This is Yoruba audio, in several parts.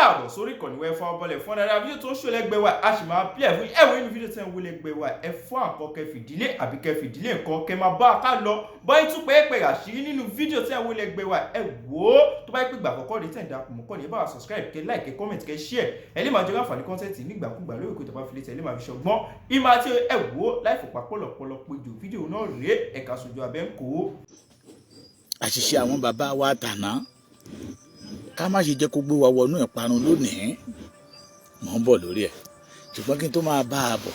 Káàbọ̀ sórí ìkànnì wẹ́ fún ọbọ̀lẹ̀ fún dáadáa. Fídíò tó ń ṣò lẹ́gbẹ̀ẹ́ wa, a sì máa play fún ẹ̀wọ̀n inú fídíò tẹ́ ń wò lẹ́gbẹ̀ẹ́ wa. Ẹ fún àkọ́ kẹ fìdílé àbí kẹ fìdílé nǹkan kẹ máa bá a ká lọ báyìí tún pẹ́ẹ́pẹ́ àṣírí nínú fídíò tẹ́ ń wò lẹ́gbẹ̀ẹ́ wa. Ẹ wò ó, tó bá yẹ pé ìgbà àkọ́kọ́ rèé tẹ̀ ń darapọ̀ mọ́ kọ́ni, ẹ bá wa subscribe, kẹ like, kẹ comment, kẹ share. Ẹ lè máa jẹ láǹfààní content nígbàkúgbà lórí ìkó ìtàpá filẹ̀ tẹ̀ lè máa fi ṣọgbọ́n ìmọ̀ àti ẹ wò ó láì fòpá pọ̀lọpọ̀lọ péjọ fídíò náà rèé. Ẹ̀ka sojú abẹ́ ń kó. Àṣìṣe àwọn bàbá wa tàná, ká má ṣe jẹ́ kó gbé wa wọnú ìparun lónìí. Mò ń bọ̀ lórí ẹ̀, ṣùgbọ́n kí n tó máa bá a bọ̀,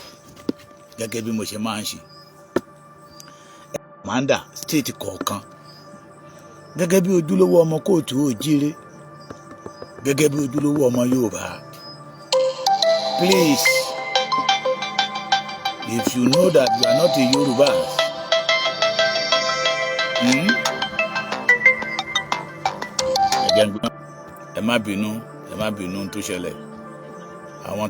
gẹ́gẹ́ bí mo ṣe máa ń ṣe, commander state kọ̀ọ̀kan, gẹ́gẹ́ bí ojúlówó ọmọ káàárọ̀ oòjíire, gẹ́gẹ́ bí ojúlówó ọmọ Yorùbá, please, if you know that you are not a Yorùbá, Ẹ jẹ́ n gbọ́. Ẹ má bínú, ẹ má bínú. Tó ṣẹlẹ̀, àwọn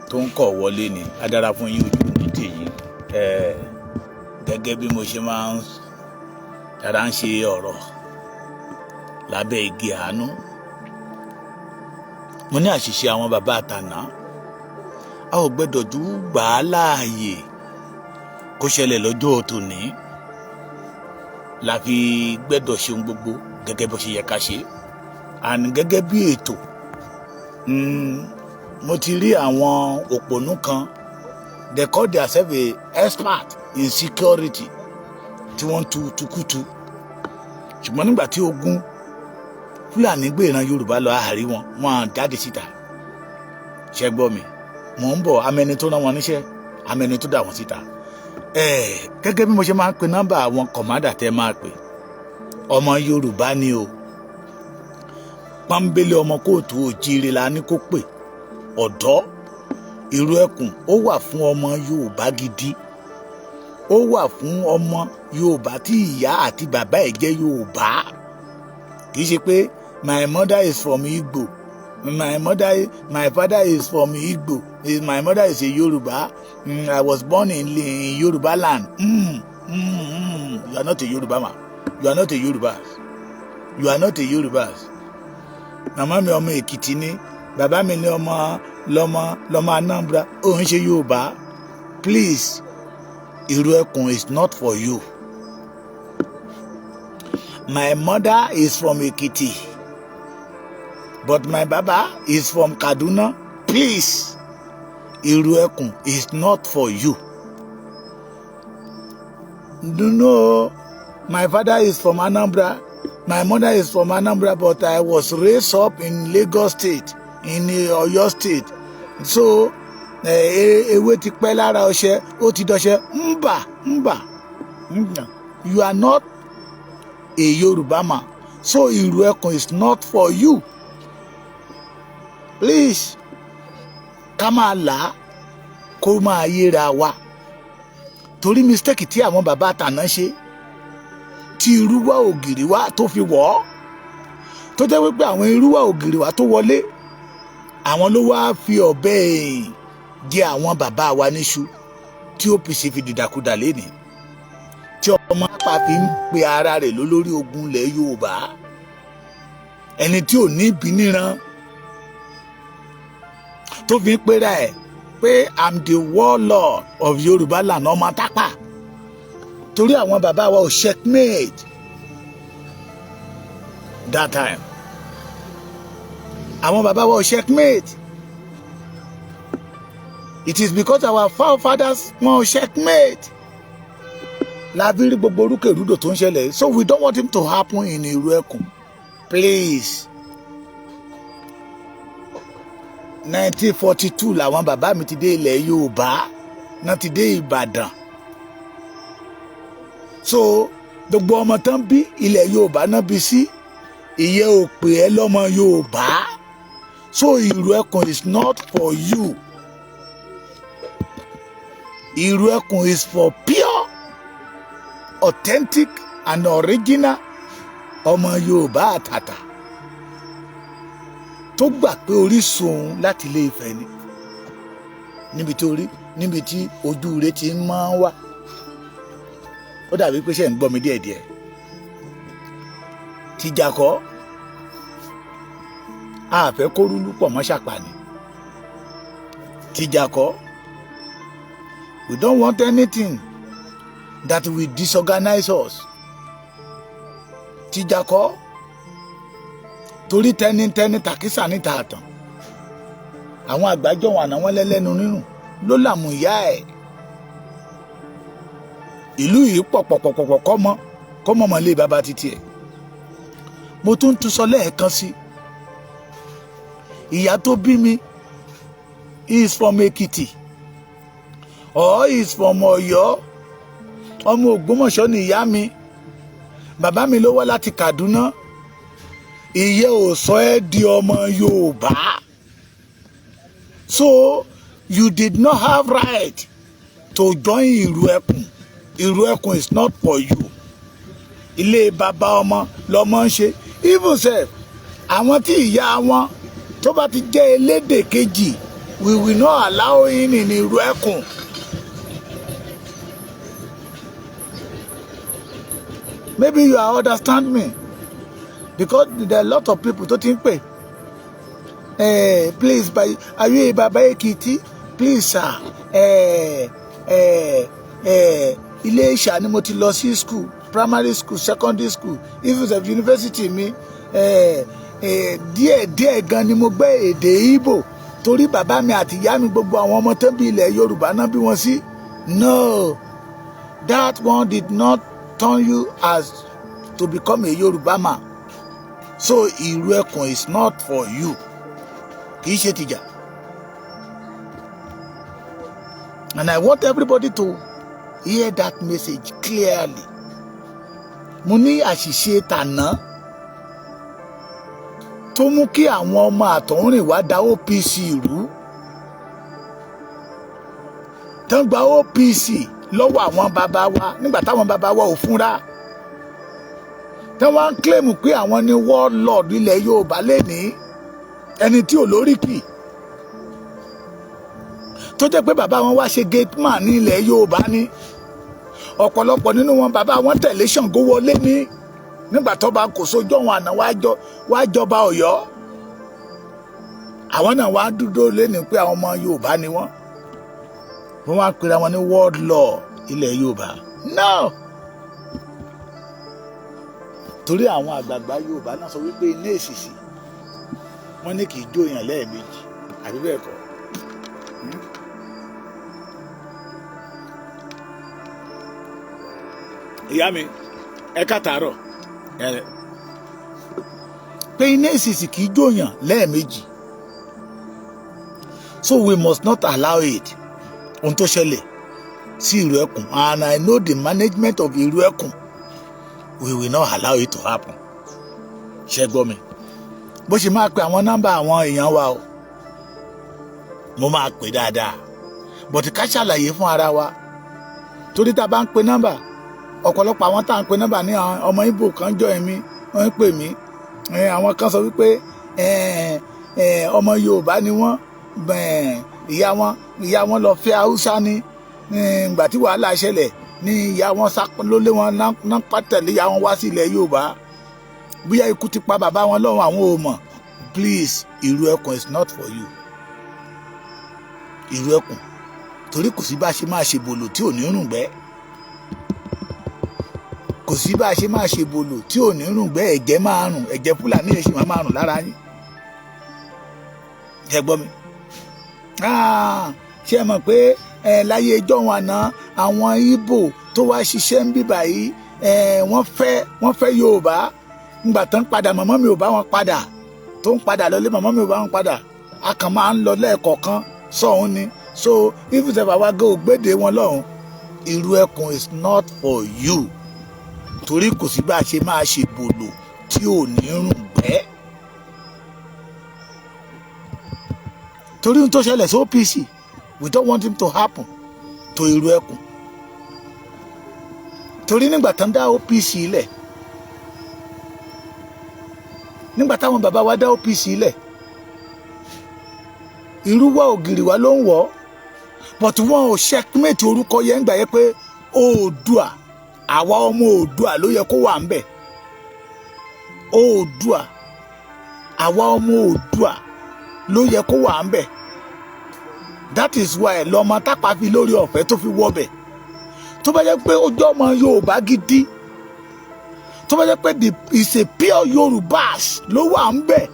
tó ń kọ̀ wọlé ni. Á dára fún yín, ojú ní tèyí. Ẹ gẹ́gẹ́ bí mo ṣe máa ń dára ń ṣe ọ̀rọ̀ lábẹ́ igi àánú, mo ní àṣìṣe àwọn bàbá àtàná, a ò gbẹ́dọ̀ tún gbà á láàyè kó ṣẹlẹ̀ lọ́jọ́ tòní. La fi gbẹ́dọ̀ ṣe ohun gbogbo gẹ́gẹ́ bó ṣe yẹ ká ṣe àní gẹ́gẹ́ bí ètò. Mo ti rí àwọn òpònú kan, they call themselves a expert in security, tí wọ́n ń tu tukutu, ṣùgbọ́n nígbà tí ogun Fúlàní gbé ìran Yorùbá lọ, àárí wọn, wọn à jáde síta. Ṣẹ gbọ́ mi? Mò ń bọ̀. Amẹni tó rán wọn níṣẹ́, amẹni tó dà wọ́n síta. Gẹ́gẹ́ bí mo ṣe máa ń pe nọ́mbà àwọn commander tẹ́ máa pè, ọmọ Yorùbá ni o, pọ́nbélé ọmọ káàárọ̀ oòjíire la ní kó pè. Ọ̀dọ́ Ìrù Ẹkùn, ó wà fún ọmọ Yorùbá gidi, ó wà fún ọmọ Yorùbá tí ìyá àti bàbá ẹ̀ jẹ́ Yorùbá. Kì í ṣe pé my mother is from Igbo, my father is from Igbo, my mother is a Yorùbá, I was born in Yorùbá land. You are not a Yorùbá man. You are not a Yorùbá. You are not a Yorùbá. Màmá mi ọmọ Èkìtì ni, bàbá mi ní ọmọ lọmọ Anambra, ó ń ṣe Yorùbá. Please, Ìrù Ẹkùn is not for you. My mother is from Ekiti, but my baba is from Kaduna. Please, Ìrù Ẹkùn is not for you. No, my father is from Anambra, my mother is from Anambra, but I was raised up in Lagos State, in Oyo State, so ewé ti pẹ́ lára ọṣẹ, ó ti dọṣẹ. Ńbà ńbà, you are not a Yoruba man, so Ìrù Ẹkùn is not for you. Please, ká máa là á kó máa yéra wa, torí mistake tí àwọn bàbá àtàná ṣe, tí irúwà ògìrì wá tó fi wọ̀ ọ́, tó jẹ́ wípé àwọn irúwà ògìrì wá tó wọlé, àwọn ló wá fi ọ̀bẹ ẹ̀yìn jẹ àwọn bàbá wa níṣu, tí OPC fi dìdàkudà lénìí, tí ọmọ apá fi ń pe ara rẹ̀ lólórí ogun ilẹ̀ Yorùbá, ẹni tí ò ní ìbí níran, tó fi ń pera ẹ̀ pé I'm the warlord of Yorùbá land, ọmọ tápà, torí àwọn bàbá wa ò checkmate that time. Àwọn bàbá wa ò checkmate. It is because our forefathers wọn ò checkmate la fi rí gbogbo orúkèrúdò tó ń ṣẹlẹ̀. So we don't want him to happen in Ìrù Ẹkùn, please. 1942 làwọn bàbá mi ti dé ilẹ̀ Yorùbá náà, ti dé Ìbàdàn. So gbogbo ọmọ tán bí ilẹ̀ Yorùbá náà bí sí, ìyẹn ò pè ẹ́ lọ́mọ Yorùbá. So Ìrù Ẹkùn is not for you. Ìrù Ẹkùn is for pure, authentic and original ọmọ Yorùbá àtàtà tó gbà pé orísun òun láti Ilé Ifẹ̀ ni, níbi tí orí, níbi tí ojú rẹ̀ ti máa ń wá. Ó dàbí pé ṣe ń gbọ́ mi díẹ̀díẹ̀. Tìjà kọ́. A fẹ́ kó rúlú pọ̀ mọ́ ṣàpàní. Tìjà kọ́. We don't want anything that will disorganize us. Tìjà kọ́, torí tẹnitẹni tàkísà níta àtàn. Àwọn àgbájọ wọn àná, wọn lẹ́lẹ́nu rírùn ló làmú ìyá ẹ̀. Ìlú yìí pọ̀pọ̀pọ̀pọ̀, kọ́mọ kọ́mọ mọ̀ lé bàbá títí ẹ̀. Mo tún tún sọ lẹ́ẹ̀kan sí, ìyá tó bí mi is from Ekiti or is from Ọ̀yọ́. Ọmọ Ògbómọ̀ṣọ́ ni ìyá mi. Bàbá mi ló wá láti Kaduna. Ìyẹn ò sọ ẹ́ di ọmọ Yorùbá. So you did not have right to join Ìrù Ẹkùn. Ìrù Ẹkùn is not for you. Ilé bàbá ọmọ lọmọ ń ṣe. Even sef, àwọn tí ìyá wọn tó bá ti jẹ́ elédè kejì, we will not allow him in Ìrù Ẹkùn. Maybe you are understand me, because there are a lot of people tó ti ń pè, "Please, by, are you a Baba Ekiti? Please sir, Ilé-Ìṣà ni mo ti lọ sí school, primary school, secondary school, even sef university mi. Díẹ̀ díẹ̀ gan ni mo gbọ́ èdè Ìgbò, torí bàbá mi àti ìyá mi, gbogbo àwọn ọmọ tó ń bí ilẹ̀ Yorùbá náà bí wọ́n sí." No, that one did not turn you as to become a Yorùbá man. So Ìrù Ẹkùn is not for you. Kì í ṣe tìjà. And I want everybody to hear that message clearly. Mo ní àṣìṣe tàná tó mú kí àwọn ọmọ àtọ̀húnrìn wá da OPC rú, tán gba OPC lọ́wọ́ àwọn bàbá wa nígbà táwọn bàbá wa ò fúnra, tán wọ́n ń claim pé àwọn ní warlord ilẹ̀ Yorùbá lẹ́nìí, ẹni tí ò lóríkì, tó jẹ́ pé bàbá wọn wá ṣe gate man ní ilẹ̀ Yorùbá ní. Ọ̀pọ̀lọpọ̀ nínú wọn, bàbá wọn tẹ̀lé Ṣàngó wọlé ní nígbà tó bá kò sójú ọ̀hún àná wá jọba Ọ̀yọ́. Àwọn náà wá dúró lẹ́nu pé àwọn ọmọ Yorùbá ni wọ́n. Wọ́n wá pera wọn ní warlord ilẹ̀ Yorùbá. No, torí àwọn àgbààgbà Yorùbá náà sọ wípé ilé èsìsì, wọ́n ní kì í jóyàn lẹ́ẹ̀mejì, àbí bẹ́ẹ̀ kọ́? Ìyá mi, ẹ káàtàárọ̀. Pé iná èsìsì kì í jóyàn lẹ́ẹ̀mejì. So we must not allow it. Ohun tó ṣẹlẹ̀ sí Ìrù Ẹkùn, and I know the management of Ìrù Ẹkùn, we will not allow it to happen. Ṣe gbọ́ mi? Bó ṣe máa pe àwọn nọ́mbà àwọn èèyàn wa o, mo máa pè dáadáa, but ká ṣàlàyé fún ara wa, torí tá a bá ń pe nọ́mbà, ọ̀pọ̀lọpọ̀ àwọn tá à ń pe nọ́mbà ní àwọn ọmọ Ìgbò kan jọ ẹ̀mí, wọ́n ń pè mí. Àwọn kan sọ wípé ọmọ Yorùbá ni wọ́n, ìyá wọn lọ fẹ́ Haúsá ní ìgbà tí wàhálà ṣẹlẹ̀ ní ìyá wọn ló lé wọn náà pàtẹ́lẹ̀ ìyá wọn wá sí ilẹ̀ Yorùbá. Bóyá ikú ti pa bàbá wọn lọ́rùn, àwọn ò mọ̀. Please, Ìrù Ẹkùn is not for you. Ìrù Ẹkùn, torí kò sí bá a ṣe máa ṣe bòlò tí ò ní rùn gbẹ́. Kò sí bá a ṣe máa ṣe bòlò tí ò ní rùn gbẹ́. Ẹ̀jẹ̀ máa rùn, ẹ̀jẹ̀ Fúlàní yẹn sì máa rùn lára yín. Ẹ gbọ́ mi? Ṣé ẹ mọ̀ pé láyé ijọ́ wọn àná, àwọn Ìgbò tó wá ṣiṣẹ́ ń bíbà yìí, wọ́n fẹ́ Yorùbá. Ngbà tán padà, màmá mi ò bá wọn padà. Tó ń padà lọlé, màmá mi ò bá wọn padà. A kàn máa ń lọ lẹ́ẹ̀kọ̀ọ̀kan sọ̀hún ni. So if ṣe bàbá gé ògbédè wọn lọ́hùn. Ìrù Ẹkùn is not for you, torí kò sí bá a ṣe máa ṣe bòlò tí ò ní rùn gbẹ́. Torí ohun tó ṣẹlẹ̀ sí OPC, we don't want him to happen to Ìrù Ẹkùn. Torí nígbà tán dá OPC lẹ̀, nígbà táwọn bàbá wa dá OPC lẹ̀, irú wa ògiri wa ló ń wọ̀, but wọn ò checkmate orúkọ yẹn gbà yẹ pé Oòduà, àwa ọmọ Oòduà ló yẹ kó wà ń bẹ̀. Oòduà, Àwa ọmọ Oòduà ló yẹ kó wà ń bẹ̀. That is why lọ́mọ Tápà fi lórí ọ̀fẹ́ tó fi wọ́bẹ̀. Tó bá jẹ́ pé ó jẹ́ ọmọ Yorùbá gidi, tó bá jẹ́ pé the is a pure Yorùbás ló wà ń bẹ̀,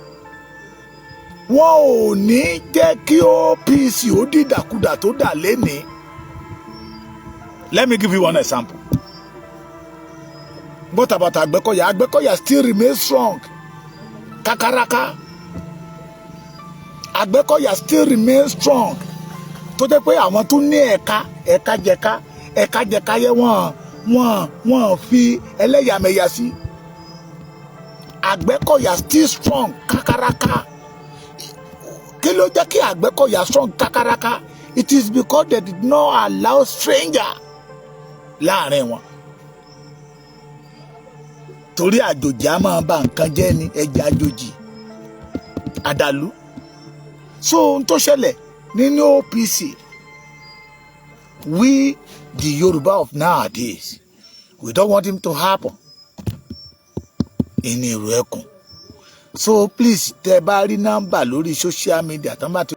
wọn ò ní jẹ́ kí OPC ó dìdàkudà tó dà lénìí. Let me give you one example. What about Àgbẹ̀kọ̀yà? Àgbẹ̀kọ̀yà still remain strong kakaraka. Àgbẹ̀kọ̀yà still remain strong, tó jẹ́ pé àwọn tó ní ẹ̀ka ẹ̀ka jẹ̀ka ẹ̀ka jẹ̀ka yẹ wọ́n fi ẹlẹ́yàmẹ̀yà sí. Àgbẹ̀kọ̀yà still strong kakaraka. Kí ló jẹ́ kí Àgbẹ̀kọ̀yà strong kakaraka? It is because they did not allow stranger láàrin wọn, torí àjòjì á máa ba nǹkan jẹ́ ni, ẹja àjòjì àdàlú. So ohun tó ṣẹlẹ̀ nínú OPC, we the Yoruba of nowadays, we don't want him to happen in Ìrù Ẹkùn. So please, tẹ bá rí nọ́mbà lórí social media tán bá ti